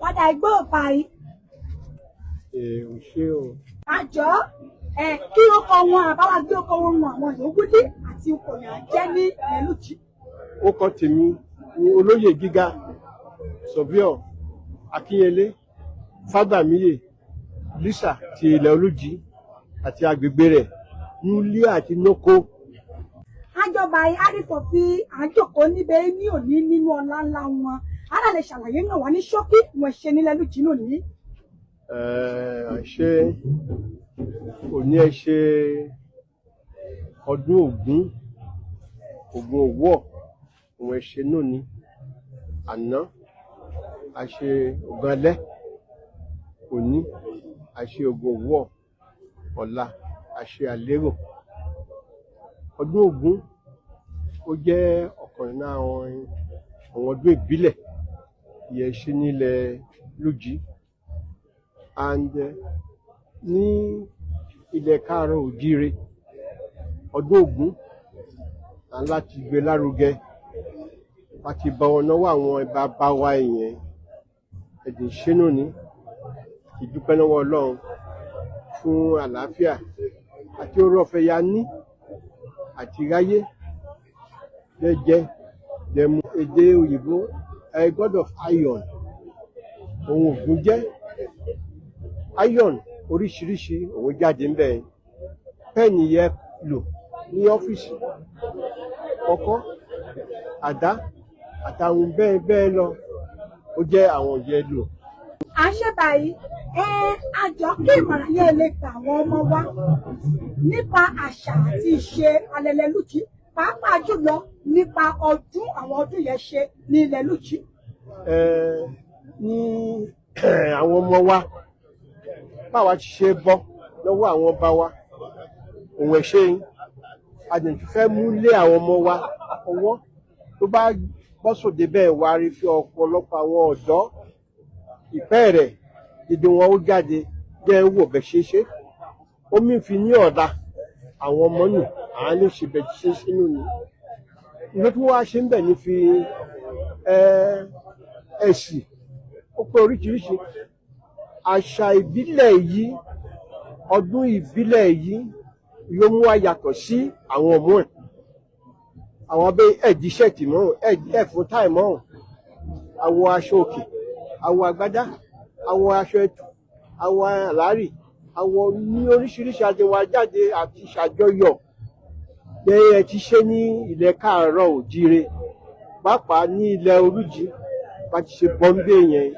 Padà igbó báyìí. Ò ṣe o. Àjọ ẹ kí ó kọ wọn àbáwá gbé ọkọ wọn wọn àwọn yòókù dé àti ipò yàn jẹ ní ẹlùjì. Ó kọ tèmi ní olóyè gíga Sọfíọ Akínyẹlé Fágbàmíyè Lisa ti ilẹ̀ Olújì àti agbègbè rẹ̀ nílé àti nóko. Àjọba àrífọ̀ fi àjòkó níbẹ̀ ní òní nínú ọlá ńlá wọn. Ara lè ṣàlàyé náà wá ní ṣókí wọn ṣe nílẹ̀ Olújì lónìí. Ṣé òní ẹ ṣe ọdún Ògún, Ògún òwúọ̀ òun ẹ ṣe náà ní àná, a ṣe Ògún alẹ́, òní a ṣe Ògún òwúọ̀, ọ̀la a ṣe àlérò. Ọdún Ògún ó jẹ́ ọ̀kan nínú àwọn ọdún ìbílẹ̀ yẹ ṣe nílẹ̀ Lújì and ní ilẹ̀ káàárọ̀ òjíire. Ọdún Ògún à ń láti gbé lárugẹ láti bá wọn náwó àwọn bàbá wa yẹn ẹ̀dùn ṣẹ́nu ní ìdúpẹ́ lọ́wọ́ Ọlọ́run fún àlàáfíà àti oore ọ̀fẹ́ ya ní àti ráyé jẹ́jẹ́ jẹmu. Èdè òyìnbó a god of iron òun Ògún jẹ́ iron oríṣiríṣi òun jáde ń bẹ̀ pẹ́ẹ̀nì yẹ lò ní ọ́fíìsì, ọkọ́, àdá àtàwọn bẹ́ẹ̀ bẹ́ẹ̀ lọ, ó jẹ́ àwọn yẹ lò. À ń ṣe báyìí ẹ àjọ kí ìmọ̀ràn yẹn lè gbà àwọn ọmọ wa nípa àṣà àti ìṣe alẹ́lẹ́ Lújì, pàápàá jùlọ nípa ọdún àwọn ọdún yẹn ṣe ní ilẹ̀ Lújì. Ní àwọn ọmọ wa báwa ti ṣe bọ́ lọ́wọ́ àwọn ọba wa òun ẹ̀ ṣe a dẹ̀ tún fẹ́ mú lé àwọn ọmọ wa ọwọ́ tó bá bọ́ sóde bẹ́ẹ̀ wá rí fi ọ̀pọ̀lọpọ̀ àwọn ọ̀dọ́ ìpẹ́ rẹ̀ dídí wọn ó jáde jẹ́ wò bẹ́ ṣe ṣe omi fi ní ọ̀dà àwọn ọmọ nù à ń lè ṣe bẹ́ ṣe ṣe nù ni ìlú tí wọ́n á ṣe ń bẹ̀ ní fi ẹ̀sì ó pé oríṣiríṣi àṣà ìbílẹ̀ yìí, ọdún ìbílẹ̀ yìí yóò mú wa yàtọ̀ sí àwọn ọmọ ẹ̀ àwọn abẹ́ ẹ̀dí ṣẹ́ẹ̀tì mọ́ ẹ̀fún táì mọ́, àwọ̀ aṣọ òkè, àwọ̀ àgbádá, àwọ̀ aṣọ ẹ̀tù, àwọ̀ àlárì, àwọ̀ ní oríṣiríṣi àjẹwà jáde àti ṣàjọyọ̀ bí ẹ ti ṣe ní ilẹ̀ káàárọ̀ òjíire, pàápàá ní ilẹ̀ Olújì bá ti ṣe bọ́ńbé yẹn.